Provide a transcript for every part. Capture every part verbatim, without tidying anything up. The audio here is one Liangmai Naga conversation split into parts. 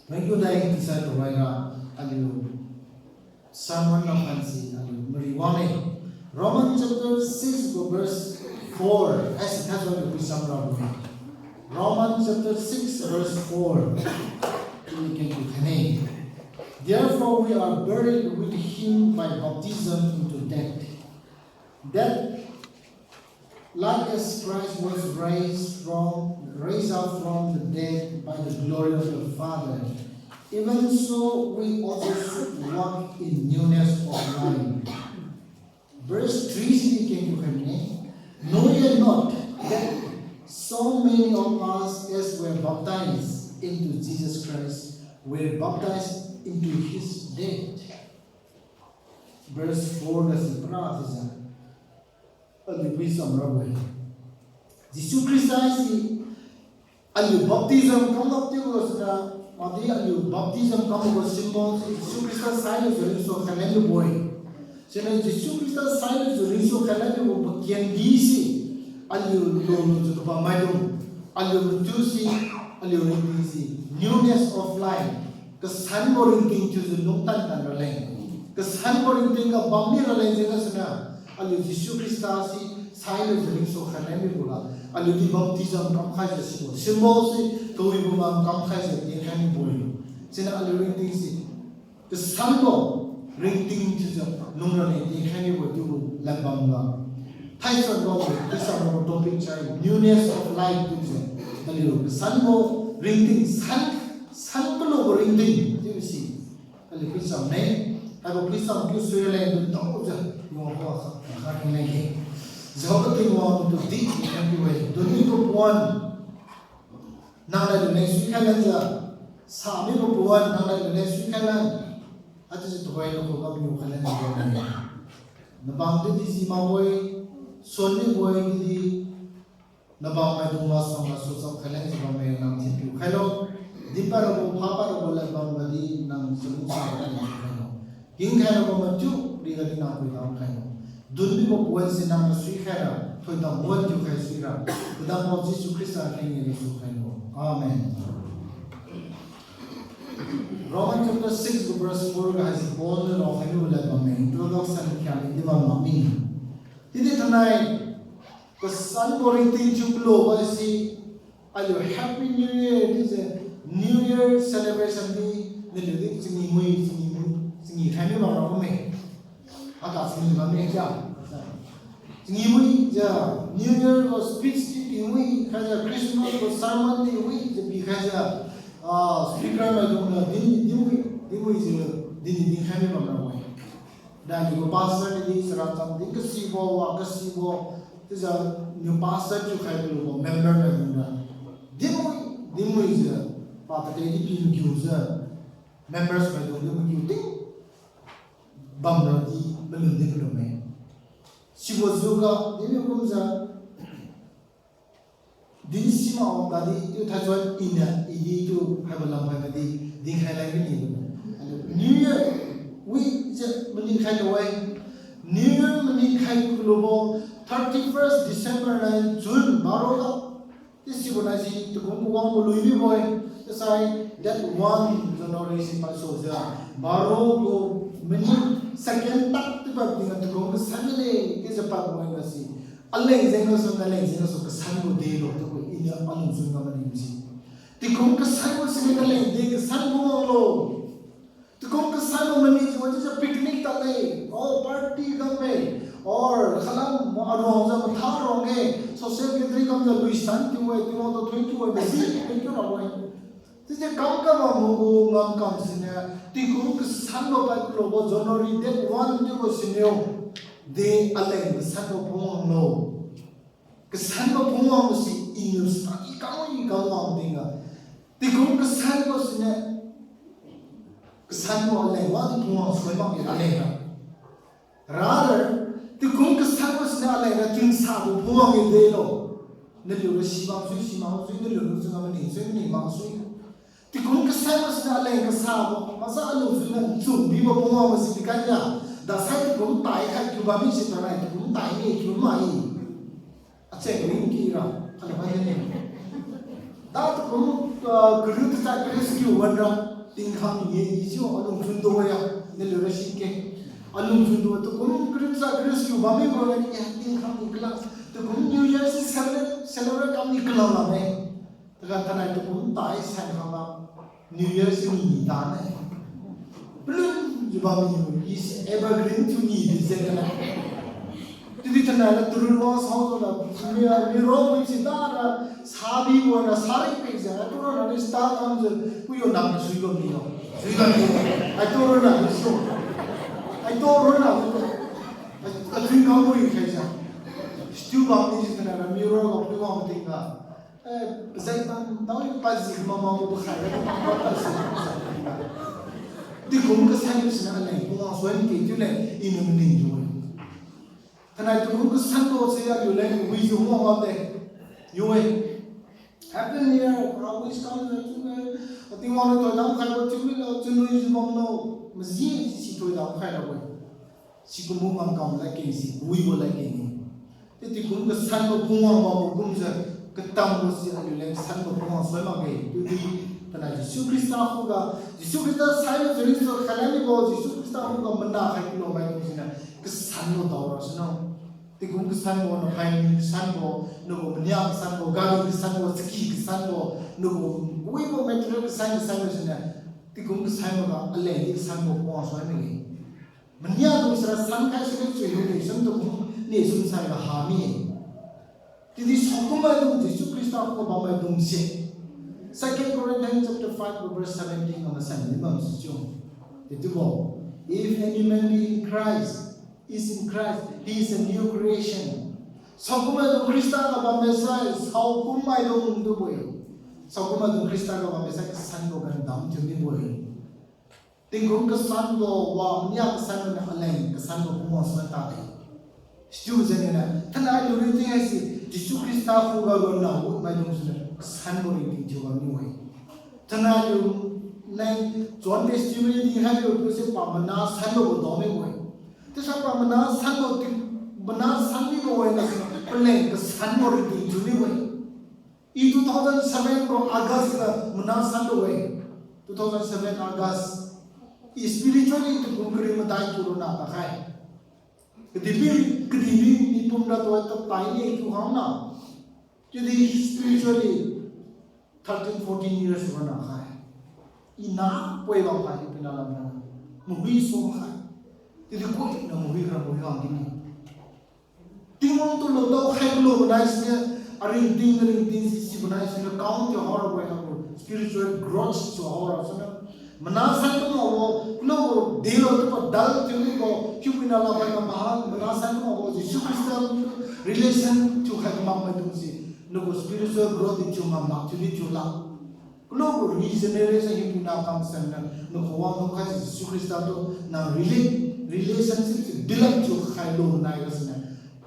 Thank you, dai, teacher, provider. Aliu sermon na phansi aliu mari wang-e. Romans chapter six verse four. As it has already been summarized. Romans chapter six verse four. Therefore we are buried with him by baptism into death, that like as Christ was raised from, raised up from the dead by the glory of the Father, even so we also should walk in newness of life. Verse three si kengkiu khaine, know ye not that so many of us as were baptized into Jesus Christ were baptized into his death. Verse four ga si para thiujiu aliu phui cham rabo-e. Jesu Khrista si aliu baptism kam lak chiubo sina, madi aliu baptism kambo symbol si Jesu Khrista sailujiu ringsu khailan lubo-e. Siniu Jesu Khrista sailujiu ringsu khailan lubo pakendi si aliu lulujiu kabam maidung, aliu mathiu si, aliu ringting si newness of life, kasanbo ringting thiujiu lungtan tan raleng, kasanbo ringting ga bammi raleng jeng gasuniu, aliu Jesu Khrista si sailujiu ringsu khailan mibo ga, aliu di baptism kamkhaijiu sibo symbol si kawibo ga kamkhaijiu dinkhai mibo-e. Siniu aliu ringting si kasanbo ringting chiujiu lung raleng dinkhai mibo chiubo ladbam ga, thaisanbo, thaisanbo topic sai newness of life chiujiu, aliu kasanbo ringting, san, san kalubo ringting chiubo si aliu phui cham ne. Haibo phui cham kiu sui raleng dun taojiu, wang kha kha kha kha leng-e. Jehovah Tingwang tu di khang kiu-e, dunmibo pawan nang leng leng suikhai lanjiu, samibo pawan nang leng leng suikhai lan, haichiujiu tuhoi nakhu ga piu khailan jiu-e. Nabam di di ji makbo-e, suan mibo-e di di, nabam maidung masuang ga suchap khailan jiu bamme nang thinpiu khailo. Dinpad rabo, phapad rabo ladbam ga di nang chalungsa ga thinpiu khailo. Kingkhai rabo mathiu riga di nang thoidam khailo. Dunmibo pawan se nang suikhaira, thoidam wan thiukhai suira, kadambo Jesu Khrista kheng niu su khailo. Amen. Romans chapter six verse four ga haise Paul niu raokhai mibo lad bamme, introduction kha mi di bam makmi. Chiudi thainai kasanbo ringting thiu kulubo si, aliu Happy New Year chiujiu, New Year celebration di naliu di changee mui, changee mui, changee khai mi bam ra bamme. Haiga changee bamme chia. Changee mui jiu, New Year gu speech di pi mui khaijiu, Christmas gu sermon di mui jiu pi khaijiu, ah, speaker maidung niu din, din mui, din mui jiu, din dinkhai mi bam ra bamme. Daniu pastor ni di chara cham din kasibo, wa kasibo, chiujiu niu pastor thiukhai kulubo member maidung ra, din mui, din mui jiu, pa pate di pi makiujiu, members maidung di makiu di bamra di malum di malumme. Sibo jiuga diniu kumjiu din sima wang tadi chiu thaichun iniu i di chiu haibo lamkhai kadi dinkhai lai mini. New Year wi jiu maninkhai lo-e. New Year maninkhai kulubo thirty first December nai June baro ga. Chiu sibo nai si tukum gu wangbo lui mibo-e. Chiusai date one January si pasujiu baro gu minute second tak chiu pad tingga tukum kasan male chiujiu padbo-e ga si. Aleng jeng gasu, naleng jeng gasu kasanbo delo chiubo iniu alungchun ga maning si. Tukum kasanbo siniu naleng de kasanbo wanglo. Tukum kasanbo mani jiu chiujiu picnic tadle, or party kamle, or khalam aruangjiu matha ruang-e, social gathering kamjiu luisan thiu-e, Tingwang tu thui thiu-e, masi thank you ra-e. Chiujiu kam kam bambo gu ngamkam siniu, tukum kasanbo pad kulubo January date one chiubo siniu, de aleng kasanbo phungwanglo. Kasanbo phungwangbo si iniu study kam i kam wang tingga, tukum kasanbo siniu, kasanbo aleng wadi phungwang sui makge aleng ra. Rather, tukum kasanbo siniu aleng ra thunsabo phungwang-e delo. Naliu ra si baksui, si maksui, naliu lungchun ga maning sui, maning maksui. Tukum kasanbo siniu aleng kasabo, maksai alungchun ga nchun bibo phungwangbo si pikan ja. Dasai tukum tai khai kiu bammi si tanai tukum tai ni kiu mai. Acheng ring kira, kala bai ne. Da tukum, ah, kariu tachai kariu si kiu wanra. Tingkhang ni ye i chiu alungchun do ya, naliu ra si ke. Alungchun do, tukum krim sa krim siu bammi bo ga ni ya, tingkhang ni kala. Tukum New Year si celebrate, celebrate kam ni kala la me. Taga tanai tukum tai san khang la. New Year si ni ni ta ne. Belum jiu bammi bo, i si evergreen tu ni di se ga la. Chiudi thainai ra turun wang sao tu la, mi, miro pui si da ra, sabi bo ra, sari pui si, atu ronna ni star kam si, puyo nang sui bam ni lo. Sui bam ni lo. Atu ronna ni sui. Atu ronna ni sui. Atu kam bo i khai sa. Stu bam ni si thainai ra, miro ga pui wang ting ga. Eh, pazai tan, tao i pazi mama bo khai ra, pa pa si. Tingkum kasan sina aleng, pungwang suan ke, chiu le, i nung ning ju. Thainai tukum kasan bo si aliu leng wijiu wang wang de. Yo-e. Happy New Year, I wish come to you. Tingwang niu thoidam khai bo chiu milo, chunwi jiu bam lo. Maji si thoidam khai rabo-e. Sikumbo ngamkam ladkeng si, wibo ladkeng ni. Ti tingkum kasan bo pungwang wangbo kumjiu, katambo si aliu leng kasan bo pungwang soi makge. Chiudi, thainai Jesu Khrista khuga, Jesu Khrista sai lo juri so khalan ni bo, Jesu Khrista khuga mana khai kulo maidung siniu, kasan bo dao ra sino. Tingkum kasan bo, naphai ni kasan bo, nagu mania kasan bo, gari kasan bo, saki kasan bo, nagu wibo material kasan kasan bo siniu, tingkum kasan boga aleng di kasan bo pungwang soi makge. Mania dung sara san khai sini chui hu ni sum tu ni sum sai ga ha mi. Chiudi saokum maidung Jesu Khrista khuga bam maidung se. Second Corinthians chapter five verse seventeen ga masan ni bam si chiu. Chiudi bo, if any man be in Christ, is in Christ, he is a new creation. Saokum maidung Khrista ga bam maisai, saokum maidung tu bo-e. Saokum maidung Khrista ga bam maisai, kasan bo ga dam thiu mi bo-e. Tingkum kasan bo, wa mania kasan bo niu aleng kasan bo pungwang soi ta de. Sichiu jengniu, thainai aliu ringting haise, Jesu Khrista khuga ronna gu maidung siniu, kasan bo ringting thiu bam mi-e. Thainai aliu nai John testimony di hai aliu tu se pa mana san bo dao mi-e. Chiusai pa mana san bo ti, mana san mibo-e ga siniu, paleng kasan bo ringting thiu mi-e. I two thousand seven gu August ga mana san lo-e. Two thousand seven August. I spiritually tingkum kari madai tu ronna ta khai. Kadihpiri, kadihpiri mipum ra tu-e ta tai ni tu hang na. Chiudi spiritually thirteen, fourteen years ronna khai. I na poi bam khai, i pina lam na. Mahui sum khai. Chiudi koi na mahui ra mahui hang kini. Tingwang tu lo dao khai kulo banai siniu, aringting, aringting si, si banai siniu, count thiu haora bo-e, agu spiritual growth thiu haora siniu. Mana san tu ngao bo, kulo bo, delo tu pa dal thiu ni bo, hiupuina lamkhai kam ha, mana san tu ngao bo, Jesu Khrista relation thiu khai kam maidung si, nagu spiritual growth di thiu ngam lak, thiu di thiu lak. Kulo gu regeneration hiupuina kam sanniu, nakhuga wang khai Jesu Khrista tu nang rela-, relationship si build up thiu khai lo nai ga siniu,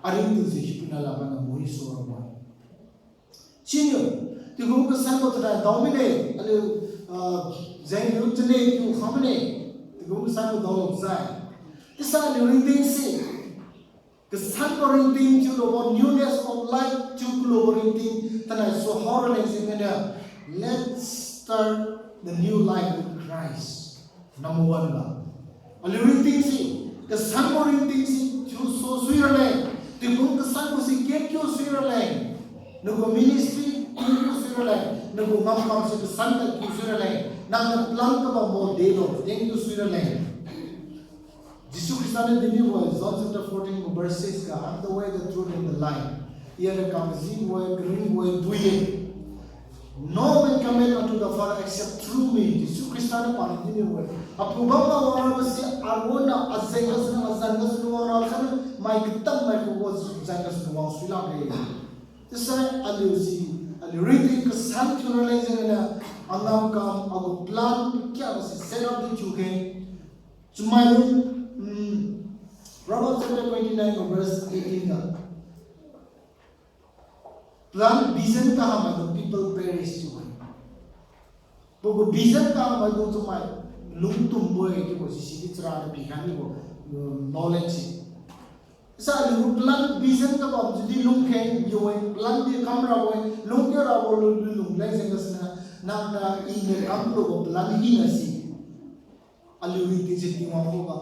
aringting si hiupuina lamkhai kam mahui sura bo-e. Siniu, tingkum kasan bo tadai dao mine, aliu, ah, jengniu chane tiu kha mine, tingkum kasan bo dao lo sai. Chiusai aliu ringting si, kasan bo ringting thiu lo bo, newness of life thiu kulo bo ringting, thainai su haora leng si mine, let's start the new life with Christ. Number one ga. Aliu ringting si, kasan bo ringting si, thiu su sui raleng, tingkum kasan bo si, ket kiu sui raleng, nagu ministry, ket kiu sui raleng, nagu ngamkam si, kasan ta kiu sui raleng, nangniu plan kabambo delo, thank you sui raleng. Jesu Khrista niu dinmi bo-e, John chapter fourteen verse six ga, "I am the way, the truth, and the life." I ra kajibo-e, karingbo-e, dui-e. "No man cometh unto the Father except through me." Jesu Khrista niu paniu dinmi bo-e. Apu bam ga wangrabo si, aronna, azeng gasuniu, azan gasuniu wangrabo siniu, mai katam mai khuga azan gasuniu wang sui lakge. Chiusai aliu si, aliu ringting kasan thiu raleng jengniu, angamkam, agu plan, kya si set up di thiu khe. Chamai lung, mm, Proverbs chapter twenty-nine verse eighteen ga. Plan vision kahamaitu people perish chiu-e. Pagu vision kahamaitu chamai lungtumbo-e chiubo si sidi chara niu pikhai mibo, mm, knowledge si. Sa aliu plan vision kabam chiudi lungkheng yo-e, plan di kam rabo-e, lungkheng rabo lu, lu, lung leng jeng gasuniu. Nangniu iniu kamlubo plan hina si, aliu ringting si Tingwang khuga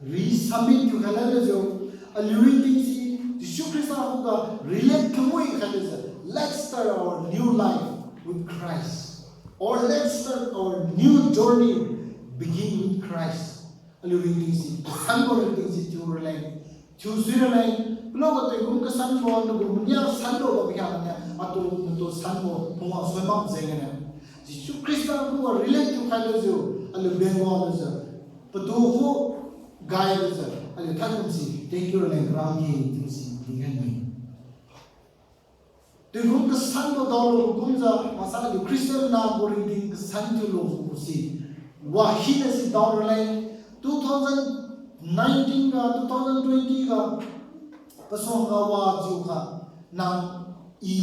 resubmit thiukhai lanlujiu, aliu ringting si Jesu Khrista khuga relate thiumui khailujiu, let's start our new life with Christ, or let's start our new journey begin with Christ. Aliu ringting si, kasanbo ringting si thiu raleng, thiu sui raleng, kalo ga tingkum kasanbo, nagu mania sanbo ga pakhiangna, atu natu sanbo phungwang suimak jengniu, Jesu Khrista khuga relate thiukhai lujiu, aliu bengwa lujiu, patu khu gai lujiu, aliu thaikum si thank you raleng rangge chiu si dinkhai ne. Tingkum kasanbo daolubo kumjiu, maksai aliu Christian nabo ringting kasan thiulubo si, wa hina si dao raleng, two thousand nineteen ga, two thousand twenty ga, pasuangga wajiukha, nang i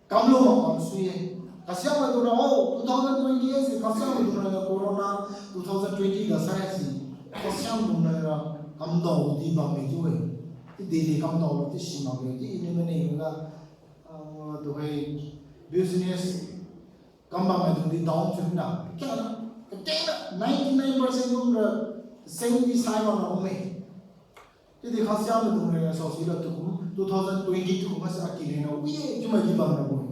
kamlu mak bamsui-e. Khasiang maidung ra, o, two thousand twenty si khasiang maidung ra corona, two thousand twenty ga sai si, khasiang maidung ra kamdao di bamme chiu-e. Chiu dede kamdao ti simakge, chiu iniu mane ga, ah, tuhoi business kambam maidung di down thiu na. Kakengna, kakengna, ninety nine percent dung ra, seng di sai mak na bamme. Chiudi khasiang maidung ra saosi la tingkum, two thousand twenty-two kum masa aki lena, wi-e, chiu mai di bam rabo.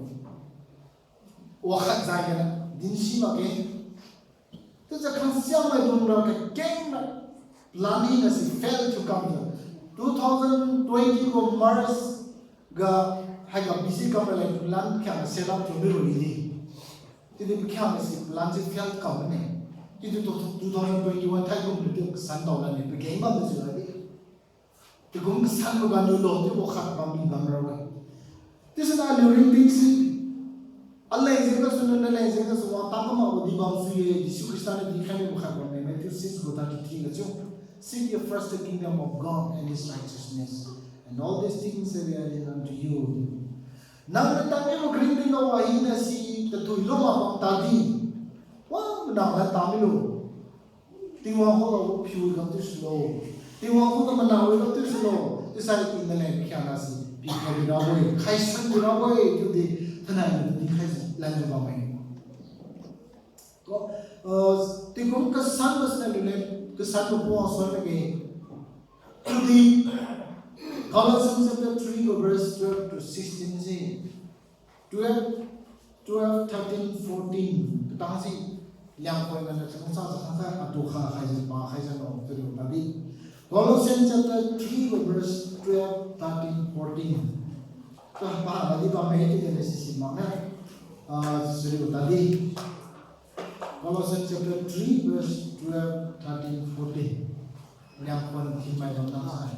Wakhat zai gana, din si makge. Chiujiu khasiang maidung ra kakengna, plan hina si fail thiu kamjiu, two thousand twenty gu March ga, haiga busy kam raleng plan khiangna set up thiu miro di. Chiudi pakhiangna si plan si fail kam mane. Chiudi two thousand twenty-one thaikum niu chiu kasan dao lane, pageng bamjiu ladi. Tingkum kasanbo ganiu lo chiubo khat bammi bam rabo-e. Chiusiniu aliu ringting si, aleng jeng gasu, naleng jeng gasu wangtang kamakbo di bamsui-e, Jesu Khrista niu dinkhai mibo khat bamme, Matthew six gu thirty-three ga chiu. Seek ye first the kingdom of God and his righteousness, and all these things shall be added unto you. Nangniu tadmibo ringting lo wa hina si tathui luma bam tadi, wa manang la tadmilo. Tingwang khuga waphiu ga thiu sulo. Tingwang khuga manang wi ga thiu sulo. Chiusai i naleng khiangna si pikhai bi rabo-e, khaisan bi rabo-e, chiudi thainai niu dinkhai lanjiu bamme. Ko, uh, tingkum kasanbo siniu aliu leng, kasanbo pua suan lage. Chiudi, Colossians chapter three, verse twelve to sixteen si. Twelve, twelve, thirteen, fourteen. Katang si, liangkhoi mana changsa changsa atu kha khaijiu pa khaijiu lo, chiubo tadi. Colossians chapter three, verse twelve, thirteen, fourteen. Ka pa tadi bamme chiudi sisi makna. Ah, chiubo tadi. Colossians chapter three, verse twelve, thirteen, fourteen. Liangkhoi thinmai bamna hai.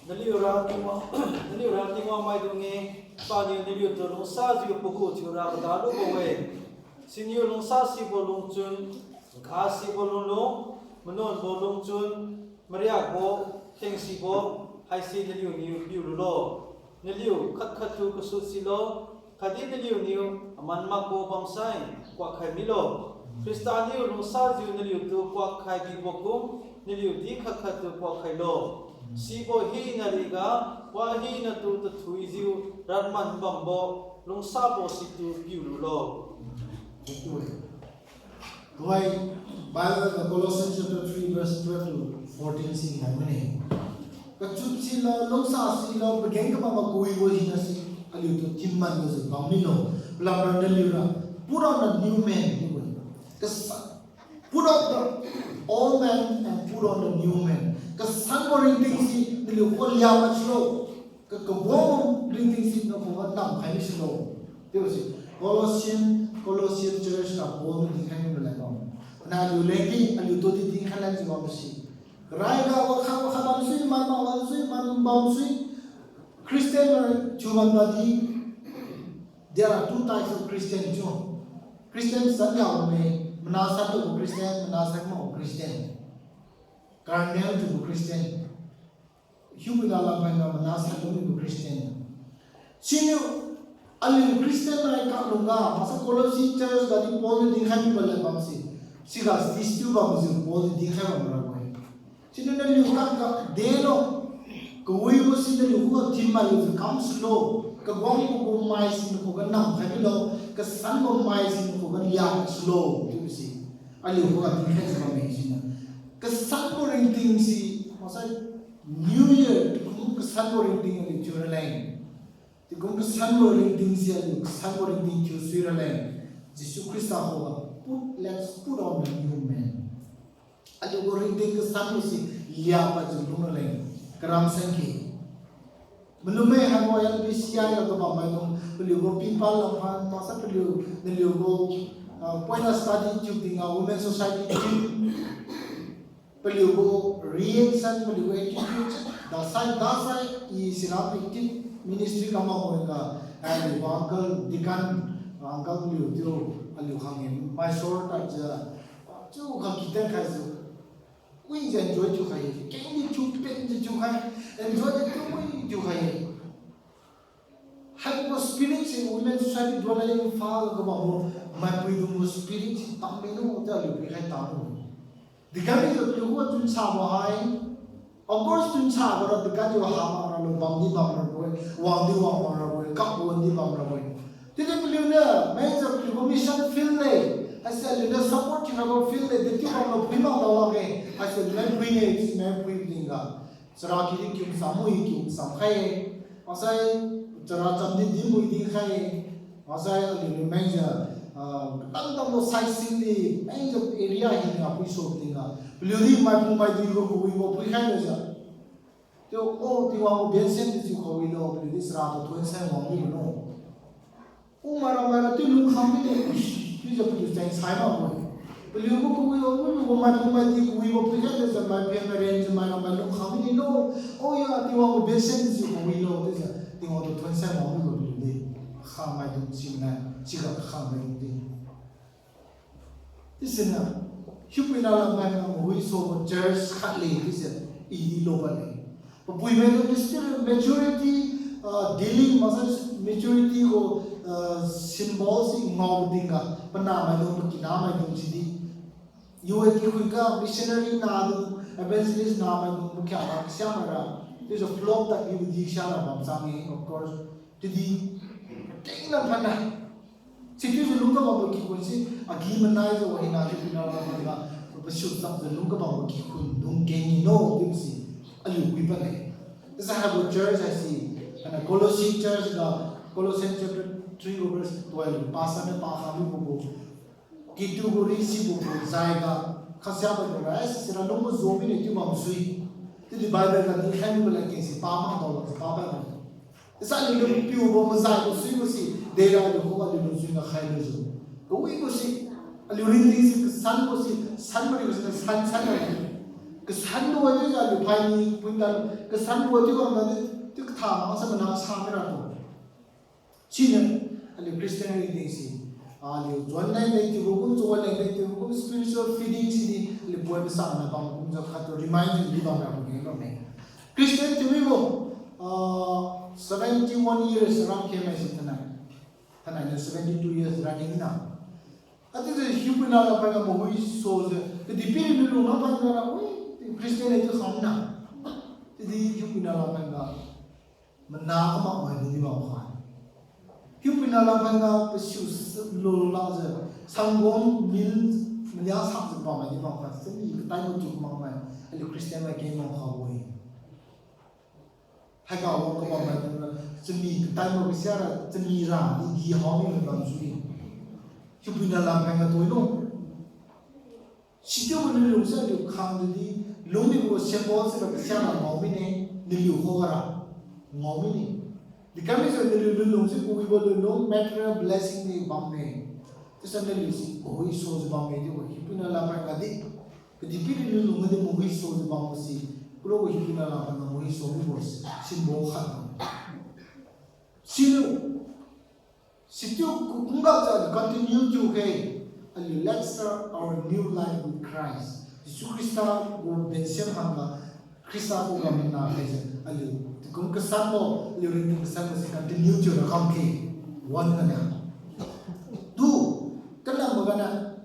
Naliura Tingwang, naliura Tingwang maidung-e, paniu naliutu lungsajiu pagu thiura kada lubo-e. Siniu lungsasibo lungchun, nkhasibo lunlung, manuanbo lungchun, mariakbo, thengsibo, haisi naliuniu piululo. Naliu khat khattu kasut silo, khatdi naliuniu aman makbo bamsai kuakkhai milo. Khrista niu lungsajiu naliutu kuakkhai bibo kum, naliudi khat khattu kuakkhailo. Sibo hina riga, wa hinatu tathuijiu radman bambo, lungsabo situ piululo. Tuhoi Bible ga Colossians chapter three verse twelve to fourteen si nai mane. Kachut silo, lungsa silo, pageng kabambo kawibo hina si, aliutu thinman gasu bam milo. Palamra naliura, put on the new man, chiu-e. Kasa-, put off the old man and put on the new man. Kasanbo ringting si naliu khuga liama silo. Ka, kabuang ringting si nakhuga namkhai mi silo. Chiubo si Colossian, Colossian church ga Paul niu dinkhai mibo leng bam. Naliu lengdi, aliu tudi dinkhai lanjiu bam si. Raiga wakha wakha bamsui, man ma bamsui, man bamsui. Christian ra thiubam tadi, there are two types of Christian chiu. Christian san ga bamme, mana santu gu Christian, mana san makbo Christian. Carnal thiubo Christian. Hiupuina lamkhaina mana sanlu mibo Christian. Siniu aliu Christian rai kalungga, maksai Colossae church gadi Paul niu dinkhai mibo leng bam si. Siga stis tiu bamjiu Paul niu dinkhai bam rabo-e. Siniu naliu kak ga delo. Kawibo si naliu khuga thinman lujiu kam sulo. Kaguang gu mai si nakhuga namkhai milo. Kasanbo mai si nakhuga liang sulo chiubo si aliu khuga dinkhai jiu bamme siniu. Kasanbo ringting si, maksai New Year, kum kasanbo ringting aliu thiu raleng. Tingkum kasanbo ringting si aliu kasanbo ringting thiu sui raleng. Jesu Khrista khuga put, let's put on the new man. Aliu gu ringting kasanbo si liang pad jiu lung raleng. Karam sangki. Malum-e haibo L P C I ga kabam maidung, paliu gu pipal lam phan, maksai paliu, naliu gu, ah, point of study thiu tingga Women Society thiu, paliu gu reaction, paliu gu attitude, dasai, dasai, i sira active ministry kam makbo ga, aliu gu uncle, deacon, uncle paliu thiu, aliu khang-e, Mysore tadjiu, chiu kha kite khaijiu. Wijiu enjoy thiukhai-e. Kengdi thiu, penjiu thiukhai. Enjoy di thiu, wi thiukhai-e. Haibo spirit si Women Society dualai Imphal ga kabambo maipuidung gu spirit si tam mino chiu aliu pikhai talo. Deacon niu paliu gu chun sabo hai. Of course, chun sabo ra deacon niu ha mak ralo, bamdi bam rabo-e, wangdi wang mak rabo-e, kap wangdi bam rabo-e. Chiudi paliuniu, maijiu paliu gu mission field le, haise aliuniu support thiu rabo field le, dechiu bamlo phui mak dao lakge, haise aliuniu phui-e, chiu mai phui tingga. Chara kidi kiu sam mui kiu sam khai-e, maksai chara chamdi di mui dinkhai-e, maksai aliuniu maijiu, ah, katam tambo sightseeing di, maijiu area hina phui so tingga. Paliudi maipu maidui gu kawibo phuikhai lujiu. Chiu, oh, Tingwang gu bensen di chiu kawilo, paliudi chara tu thuon sai wang mibo no. Kum mai ra mai ra chiu lungkhang mine, chiujiu paliu cheng sai makbo-e. Paliu gu kawibo, gu maipu maidui kawibo phuikhai lujiu mai phen mai renjiu mai ra mai lungkhang mine no. Oh ya, Tingwang gu bensen di chiu kawilo, chiujiu Tingwang tu thuon sai wang mibo paliudi. Khamaidung si mane, siga khamaidung di. Chiusiniu, Hiupuina Lamphai ga mahui sobo church khat le chiuse, i di lo bamle. Papuimaidung still maturity, ah, dealing maksai maturity gu, ah, symbol si ngao tingga, panahmaidung, pakinamaidung sidi. Yu-e kikhui ga missionary nadu, evangelist namaidung, pakhiangna kasiamaira. Chiujiu flock tadbi di kasiamaira bam chang-e, of course. Chiudi, kengna phanna. Sichiujiu lung kabambo kikhun si, agi-manaijiu wahina Hiupuina Lamphai ga, pasiu chapjiu lung kabambo kikhun dung keng-e no, chiubo si, aliu phui bamle. Chiusai haibo church haise, hana Colossae church ga, Colossians chapter three verse twelve, pastor niu pakha mibo gu, kitu gu ri sibo gu zaiga, khasiabo gu rai, sisira lungbo zo mine chiu bamsui. Chiudi Bible ga dinkhai mibo ladkeng si pa mak daolo, pa bamle. Chiusai aliu lungpiubo mazaibo suibo si, dera aliu khuga aliu lungchun ga khai lujiu. Kawibo si, aliu ringting si kasanbo si, sanbo ribo si, san, san aliu. Kasanbo chiujiu aliu phaini, phuitan, kasanbo chiu bamna di, chiu katha maksai mana sa mirabo. Siniu, aliu Christian ringting si, aliu juan leng leng chiubo kum, juan leng leng chiubo kum, spiritual feeding sidi, aliu poi masangna bam kumjiu khattu remind di bamrabo ge bamme. Christian thiu mibo, ah, seventy-one years ram khe mai si thanai. Thanai niu seventy-two years running na. Achiujiu Hiupuina Lamphai ga mahui sojiu, kadihpiri niu lung Lamphai ga ra, ui, Christian le chiu khamna. Chiudi Hiupuina Lamphai ga mana kamak maidung di bam khai. Hiupuina Lamphai ga pasiu s-, lu lakjiu, sanggom mil, malia sakjiu bam maidung di bam khai. Chami kataibo chiu kamak mai, aliu Christian mai keng bam khabo-e. Haiga wang kabam maidung ra, chami kataibo kasiara, chami ra, di di hao mi bam sui. Hiupuina Lamphai ga tuilo. Sichiubo naliu se aliu khangjiu di, lungmibo symbol sira kasiara ngao mine, naliu khuga ra ngao mine. Di kamijiu naliu lunlung se kawibo lunlung material blessing di bamme. Chiusai naliu si kawi sojiu bamme chiubo Hiupuina Lamphai ga di. Kadihpiri niu lunlung ga di mahui sojiu bambo si, kalo gu Hiupuina Lamphai ga mahui so mibo si, symbol khat. Siniu, sichiu kungga jiu continue thiukhe, aliu let's start our new life with Christ. Jesu Khrista gu bensiam hangga Khrista khuga mana khaijiu aliu tingkum kasanbo, aliu ringting kasanbo si continue thiura kamkhe. One gana. Two, kanambo gana,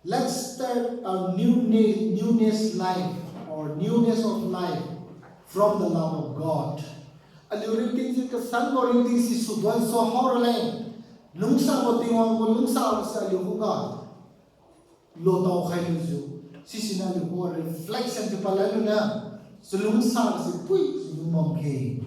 let's start a new na-, newness life or newness of life from the love of God. Aliu ringting si kasanbo ringting si suduan so haora leng. Lungsabo Tingwang gu lungsabo si aliu khuga lotao khai lujiu, sisiniu aliu khuga reflection thiu palai luniu, chalungsa si pui chalung bam khe.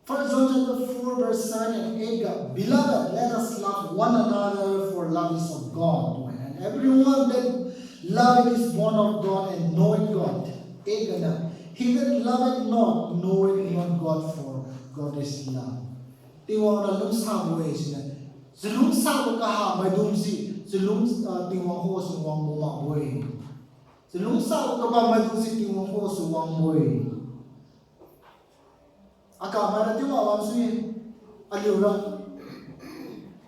First John chapter four verse seven and eight ga, "Beloved, let us love one another, for love is of God, and everyone that loveth is born of God and knoweth God." Eight ga, "He that loveth not knoweth not God, for God is love." Tingwang ra lungsabo-e siniu, chalungsabo kaha maidung si chalung, ah, Tingwang khugasu wangbo makbo-e. Chalungsabo kabam maidung si Tingwang khugasu wangbo-e. Akamaira chiu ma bamsui-e, aliura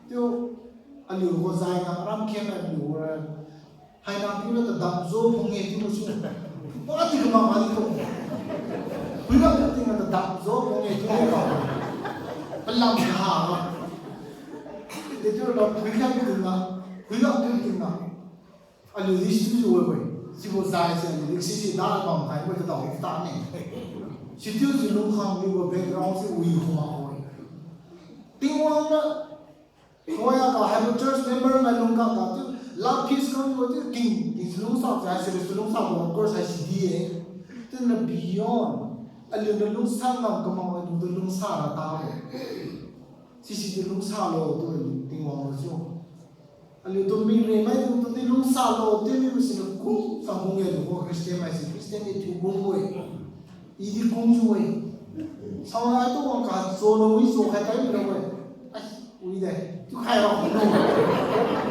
chiu, aliu gu zai ga ram khen aliura haina piura tadap jo phung-e chiu masu. Wadi kamam madi tu, phuira chiu tingga tadap jo phung-e chiu ma. Palam kaha ga, dechiura phuikhai tingga, phuira chiu tingga, aliu di sichiujiu wi-e. Sibo zai se aliu di sisi da bam khai wi tadao tane. Sichiujiu lungkhang mibo background si wi khumakbo-e. Tingwang ra, thoiga haibo church member nai lungkhang ga chiu, love peace kambo chiu king, king chalungsa se haisi chalungsabo, of course, haisi di-e. Chiuniu beyond, aliuniu lungsa ngam kamakbo tu lungsa ra tabo. Sisi tu lungsalo tu Tingwang ra chiu. Aliutu mire maidungtu di lungsalo chiu mibo siniu kung chang kung-e, aliu gu Christian maise, Christian di thiu kungbo-e. I di kungjiu-e. Saonai tu wang kacho na wi cho khai tai milo-e. Ai, wi de, chiu khai ra kung-e.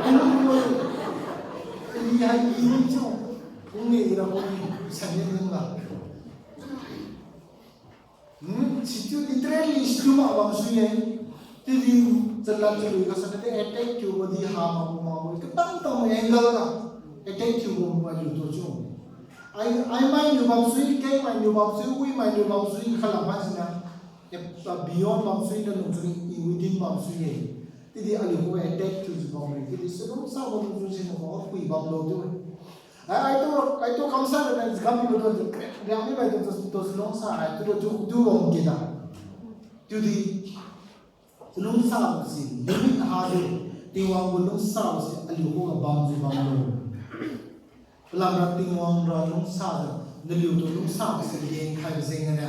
Kung-e. Ili hai i ni chiu kung-e, ira kung-e, sanye ningla. Hmm, situ literally situ ma bamsui-e. Chiudi chalad chalui gasu nadi attack thiubo di ha makbo makbo-e. Katang tang angle ga attack thiubo mailutu chiu. Ai, ai mainiu bamsui, keng mainiu bamsui, wi mainiu bamsui, khalam haisiniu, eh, beyond bamsui, nalungchun i within bamsui-e. Chiudi aliu khuga attack thiujiu bamme. Chiudi chalungsabo lungchun siniu khuga phui bamlo chiu-e. Ai, aitu, aitu kamsai raniu kam mibo tu, riang mi maitu, tu, tu chalungsa, ai, tu, tu, tu, tu bam kida. Chiudi, chalungsabo si limit hadi, Tingwang gu lungsabo si aliu khuga bamjiu bamlo. Palamra Tingwang ra lungsajiu, naliutu lungsabo si lenkhaibo jengniu,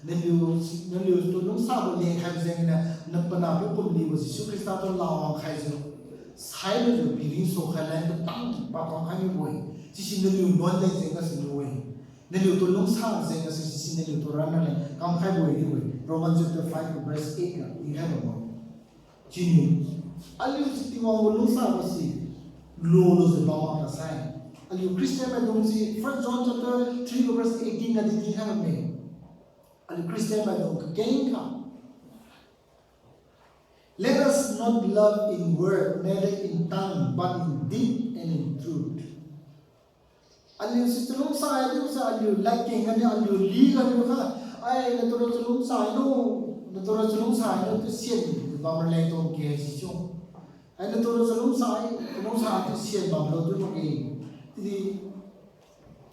naliu, naliutu lungsabo lenkhaibo jengniu, napana piu pumlibo Jesu Khrista tu lawang khaijiu, sailujiu piringso khai lan katang pakam khai mibo-e. Sisi naliu nuan leng jeng gasu lu-e. Naliutu lungsa jeng gasu sisi naliutu ranna leng kamkhaibo-e chiu-e. Romans chapter five verse eight ga dinkhai bambo. Chiuniu, aliu si Tingwang gu lungsabo si lulujiu bam makta sai, aliu Christian maidung si First John chapter three verse eighteen ga di dinkhai bamme. Aliu Christian maidung kakeng kha, "Let us not love in word, neither in tongue, but in deed and in truth." Aliu si chalungsa-e chiubo si aliu ladkeng ganiu, aliu li ganiu kha, ai, natura chalungsa haino, natura chalungsa haino chiu sien bam raleng tong ke haisi chiu. Ai, natura chalungsa, chalungsa chiu sien bamlo chiu makge. Chiudi,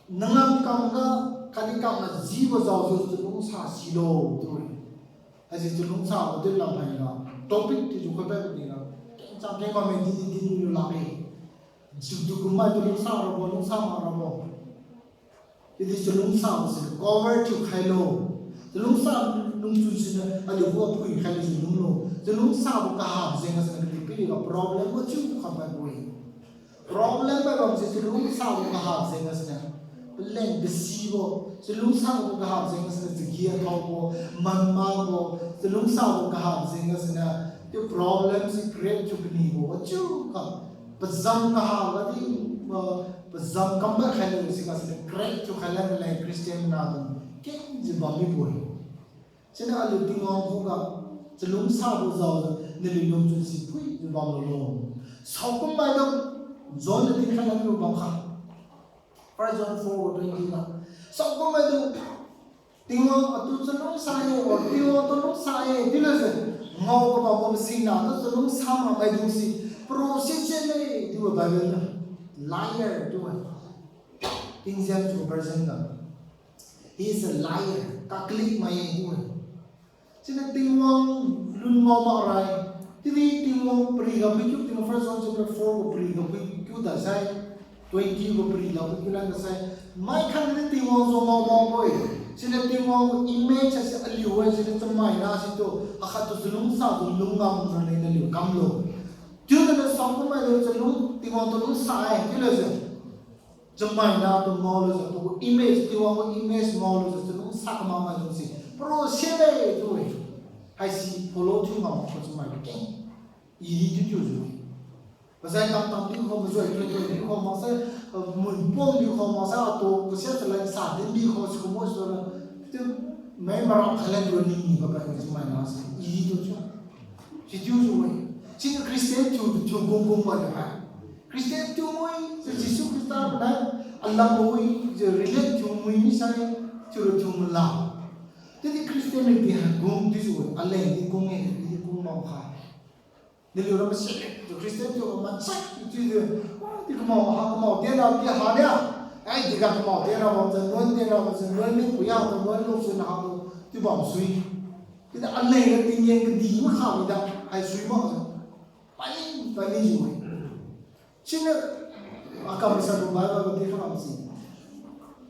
nangam kamga, khatdi kamga jibo jaojiu chalungsa silo chiu-e. Haisi chalungsa bo chiu lamhaiga, topic thiujiu khuipad tingga, kengchang keng bamme, di di di lu lakge. Chiutu kummai tu lungsa rabo, lungsa mak rabo. Chiudi chalungsabo si cover thiukhailo. Chalungsa lungchun siniu aliu khuga phuikhailujiu lunglo. Chalungsabo kahabo jeng gasiniu kadihpiriga problem bo chiu khukampadbo-e. Problem bai bamse chalungsabo kahabo jeng gasiniu, paleng kasibo, chalungsabo kahabo jeng gasiniu chagi athaobo, manmabo, chalungsabo kahabo jeng gasiniu, chiu problem si create thiu kanibo chiu kha, pazam kahabo di, ah, pazam kambai khailo si gasiniu create thiukhai lan leng Christian maidung kengjiu bam mibo-e. Siniu aliu Tingwang khuga chalungsabo jaojiu naliu lungchun si phuijiu bamlo lo. Saokum maidung, John niu dinkhai lan lu bamkha, First John four twenty ga, saokum maidung, Tingwang atu chalungsa-e, or Tingwang tu lungsa-e chiulujiu ngao kabambo masingna tu chalungsa mak maidung si, pro si chiule chiubo Bible niu, liar chiu-e. King James Version ga, he is a liar, kaklik mai-e chiu-e. Siniu Tingwang lun ngao makrai, Chiudi Tingwang pariga phuikiu, Tingwang First John chapter four gu pariga phuikiu dasai, twenty gu pariga phuikiu lan dasai, mai khan di Tingwang zong ngao ngao bo-e. Siniu Tingwang gu image haise aliu-e, siniu chamaina situ, akhat tu chalungsa tu lungngam raleng naliu kamlo. Chiujiu na saokum maidung chalung, Tingwang tu lungsa-e, chiulo jiu. Chamaina tu ngaolujiu, pagu image, Tingwang gu image ngaolujiu, chalungsa kamak maidung si. Paro sile chiu-e. Haisi follow thiu ngam kha chamai keng. I di chiu chiujiu-e. Pazai kamtam diu khao, mazai tuitui diu khao, maksai, uh, mun pom diu khao, maksai atu kasia chalai sa din diu khao, sikum mo sura. Chiu mai maram khalan ru ni ni ba ba chamaina si. I di chiu chiu. Sichiujiu-e. Siniu Christian thiu, thiu gung gung baliu hai. Christian thiu ngui, si Jesu Khrista nai, alam ngui, si relate thiu ngui misai, thiura thiu mala. Chiudi Christian ni di hai gung dijiu-e, aleng di gung-e, di gung bam khai. Naliu ra masi, tu Christian thiu maksai, chiujiu, wa, di kamao, ha kamao, tienra, di ha nia. Ai, di ga kamao, tienra, bam jan, nuan tienra, bam jan, nuan mi kuya, nuan luksun ha tu, chiu bam sui. Chiudi aleng ra tinggen kadi makha mida, hai sui bam jan. Pali, pali jiu-e. Siniu, akam sa gu Bible gu di kha bam si.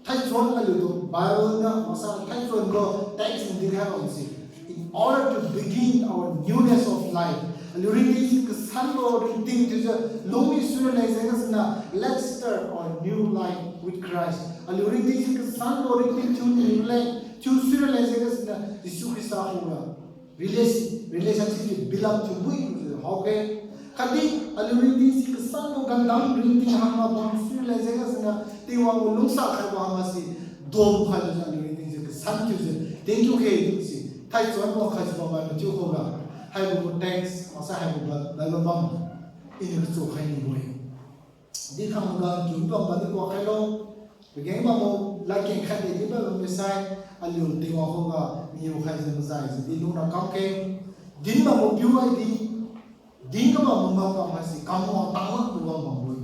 Thaichon aliu tu Bible ga, maksai Thaichon gu text di kha bam si. In order to begin our newness of life. Aliu ringting si kasanbo ringting thiujiu, lungmi sui raleng jeng gasiniu, let's start our new life with Christ. Aliu ringting si kasanbo ringting thiu ni le, thiu sui raleng jeng gasiniu, Jesu Khrista khuga relation, relationship build up thiu bui haokhe. Khatdi aliu ringting si kasanbo gandam ringting hangga bam sui raleng jeng gasiniu, Tingwang gu lungsa khaibo hangga si, dom khaijiu aliu ringting si kasan thiujiu, tingkiu khe chiu si, Thaichon wang khaijiu bam mai mathiu khuga. Haibo gu text, maksai haibo gu Bible bam, iniu kachu khai nibo-e. Di khangga kiu bam bamdi kuak khailo. Pageng bambo, ladkeng khatdi di bam bambo sai, aliu Tingwang khuga, niu khaijiu mazaijiu di lungna kamkhe. Din bambo piu hai di, din kabambo ngam kam haise, kam wang tangla tu wang bambo-e.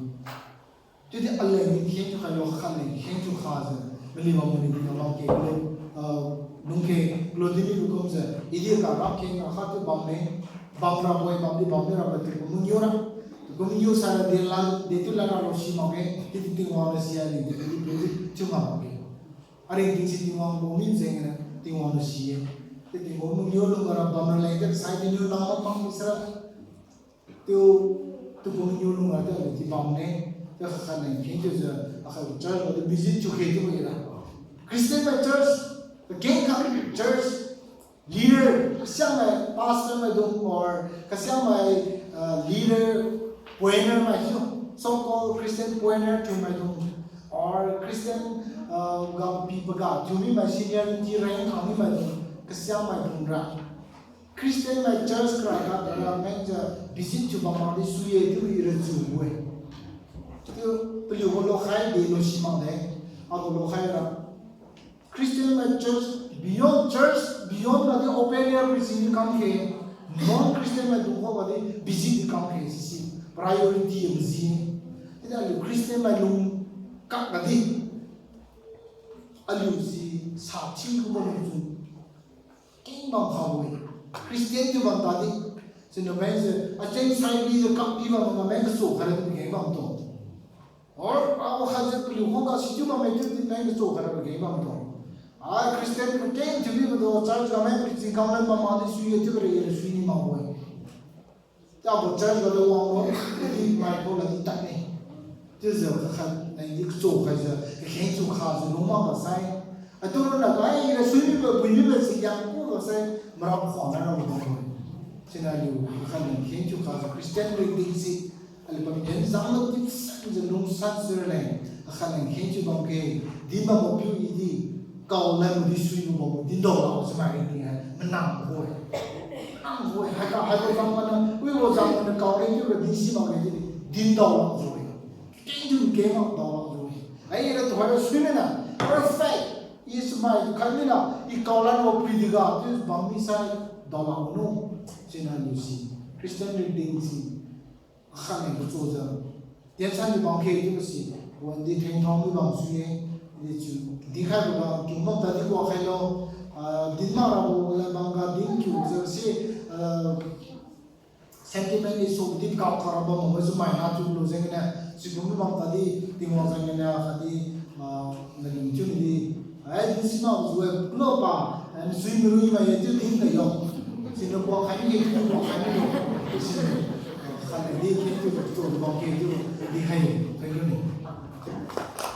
Chiudi aleng di kheng thiu khailo, khat leng kheng thiu khajiu, mali bambo ni di ngam ke lo, ah, lungkhe, lo di mi lu kumjiu, i di ka ram kheng akhat thiu bamme, bamrabo-e, bamdi bammi rabo, tingkum mangiu ra, tingkum mangiu saira delan, detu lanra lo si makge, chiudi Tingwang niu si aliu di, di, di, di, thiu ngam makge. Aringting si Tingwang gu min jengniu, Tingwang niu si-e. Chiu tingkum mangiu lung gara bam raleng di sai di niu nang ma pang mi sara. Chiu, tingkum mangiu lung gara di aliu di bamne. Chiu khat leng kheng thiujiu, akhat church ga di visit thiukhe chiubo ira. Christian mai church, kengkha church leader, kasiamai pastor maidung or kasiamai, uh, leader, pioneer mai thiu, so-called Christian pioneer thiu maidung, or Christian, uh, ga pi paga thiu mi mai seniority rank khang mi maidung, kasiamaidung ra Christian mai church kara ga dara mengjiu visit thiu bam makdi sui-e chiu ira chiu-e. Chiu paliu gu lokhai de lo si makde, agu lokhai ra Christian mai church, beyond church, beyond ga di open air preaching di kamkhe, non-Christian maidung khuga di visit di kamkhe sisi priority maji. Chiudi aliu Christian mai lung kak ga di aliu si sathiu gu lungchun keng bam khabo-e. Christian thiu bam tadi, siniu mengjiu acheng saibi jiu kampi bam ga meng kachu khaira keng bam tu. Or, abo khatjiu paliu khuga sichiu bamme chiudi meng kachu khaira keng bam tu. Ai, Christian kakeng thiu mibo tu church ga meng preaching kamlan bam makdi sui-e chiu kare ira sui ni makbo-e. Chiubo church ga tu wanglo, di mai khuga di tadne. Chiujiu kakhat nai di kachu khaijiu, kakheng thiu khajiu lung makbo sai. Atu ronna kai ira sui mibo, pui mibo si yang kubo sai, maram khuang na rabo-e. Siniu aliu kakhat nai kheng thiu khajiu Christian ringting si, aliu pamian zanglo di sanjiu lungsan sui raleng, kakhat nai kheng thiu bamkhe, din bambo piu i di, kao lan madi sui bambo, din dao lak chamai ringting hai manang bo-e. Manang bo-e, haiga, haibo zang mana, wibo zang mana kao ringting ra di si makge di, din dao lak bo-e. Kengjiu keng mak dao lak bo-e. Haira tuhoira sui mina, perfect. I chamai khat mina, i kao lan bo pui diga chiu bam misai dao lak bo no. Siniu aliu si Christian ringting si kakhat leng kachujiu, tiensan di bamkhe chiubo si, wandi thengthao mi bam sui-e, di chiu, dinkhaibo ga kiu bam tadi kuak khailo, ah, din mak rabo la bamga din kiujiu si, ah, sentiment ni so di kau kara bam mo, mai su mai na tu lo jeng ne, si kum bam ta di, Tingwang jeng ne, khatdi, ah, na ning tu ni di, ai, di si na ju e, kulo pa, ai, sui mi rui mai ye tu di na yo. Si na kwa khai ni, tu kwa khai ni yo. Si, ah, khai ni di, tu, tu, tu, bam ke tu, di hai, thank you.